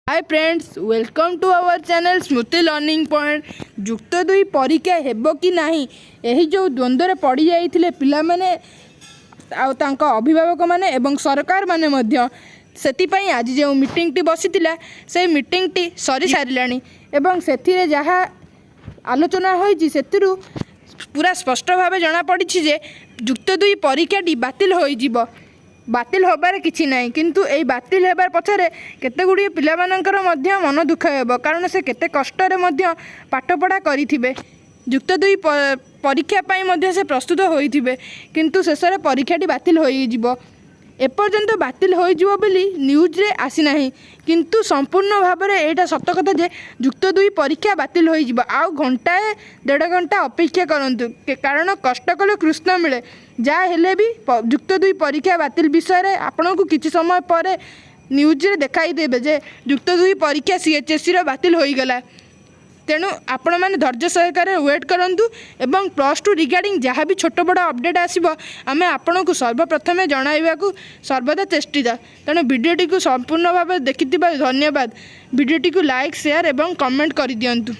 Hi friends, welcome to our channel Smruti Learning Point. ଯୁକ୍ତ 2 ପରୀକ୍ଷା ହେବ କି ନାହିଁ, ଏହି ଯେଉଁ ଦ୍ୱନ୍ଦ୍ୱରେ ପଡ଼ିଯାଇଥିଲେ ପିଲାମାନେ ଆଉ ତାଙ୍କ ଅଭିଭାବକମାନେ ଏବଂ ସରକାରମାନେ ମଧ୍ୟ, ସେଥିପାଇଁ ଆଜି ଯେଉଁ ମିଟିଂଟି ବସିଥିଲା, ସେଇ ମିଟିଂଟି ସରିସାରିଲାଣି ଏବଂ ସେଥିରେ ଯାହା ଆଲୋଚନା ହୋଇଛି, ସେଥିରୁ ପୁରା ସ୍ପଷ୍ଟ ଭାବେ ଜଣାପଡ଼ିଛି ଯେ ଯୁକ୍ତ 2 ପରୀକ୍ଷାଟି ବାତିଲ ହୋଇଯିବ। ବାତିଲ ହେବାରେ କିଛି ନାହିଁ, କିନ୍ତୁ ଏଇ ବାତିଲ ହେବା ପଛରେ କେତେ ଗୁଡ଼ିଏ ପିଲାମାନଙ୍କର ମଧ୍ୟ ମନ ଦୁଃଖ ହେବ, କାରଣ ସେ କେତେ କଷ୍ଟରେ ମଧ୍ୟ ପାଠପଢ଼ା କରିଥିବେ, ଯୁକ୍ତ 2 ପରୀକ୍ଷା ପାଇଁ ମଧ୍ୟ ସେ ପ୍ରସ୍ତୁତ ହୋଇଥିବେ, କିନ୍ତୁ ଶେଷରେ ପରୀକ୍ଷାଟି ବାତିଲ ହୋଇଯିବ। ଏପର୍ଯ୍ୟନ୍ତ ବାତିଲ ହୋଇଯିବ ବୋଲି ନ୍ୟୁଜ୍ରେ ଆସିନାହିଁ, କିନ୍ତୁ ସମ୍ପୂର୍ଣ୍ଣ ଭାବରେ ଏଇଟା ସତ କଥା ଯେ ଯୁକ୍ତ 2 ପରୀକ୍ଷା ବାତିଲ ହୋଇଯିବ। ଆଉ ଘଣ୍ଟାଏ ଦେଢ଼ ଘଣ୍ଟା ଅପେକ୍ଷା କରନ୍ତୁ, କାରଣ କଷ୍ଟ କଲେ କୃଷ୍ଣ ମିଳେ। ଯାହା ହେଲେ ବି ଯୁକ୍ତ 2 ପରୀକ୍ଷା ବାତିଲ ବିଷୟରେ ଆପଣଙ୍କୁ କିଛି ସମୟ ପରେ ନ୍ୟୁଜ୍ରେ ଦେଖାଇ ଦେବେ ଯେ ଯୁକ୍ତ 2 ପରୀକ୍ଷା ସିଏଚ୍ଏସ୍ଇର ବାତିଲ ହୋଇଗଲା। ତେଣୁ ଆପଣମାନେ ଧୈର୍ଯ୍ୟ ସହକାରେ ୱେଟ୍ କରନ୍ତୁ ଏବଂ +2 ରିଗାର୍ଡ଼ିଂ ଯାହା ବି ଛୋଟ ବଡ଼ ଅପଡ଼େଟ୍ ଆସିବ, ଆମେ ଆପଣଙ୍କୁ ସର୍ବପ୍ରଥମେ ଜଣାଇବାକୁ ସର୍ବଦା ଚେଷ୍ଟିତ। ତେଣୁ ଭିଡ଼ିଓଟିକୁ ସମ୍ପୂର୍ଣ୍ଣ ଭାବେ ଦେଖିଥିବାରୁ ଧନ୍ୟବାଦ। ଭିଡ଼ିଓଟିକୁ ଲାଇକ୍, ସେୟାର ଏବଂ କମେଣ୍ଟ କରିଦିଅନ୍ତୁ।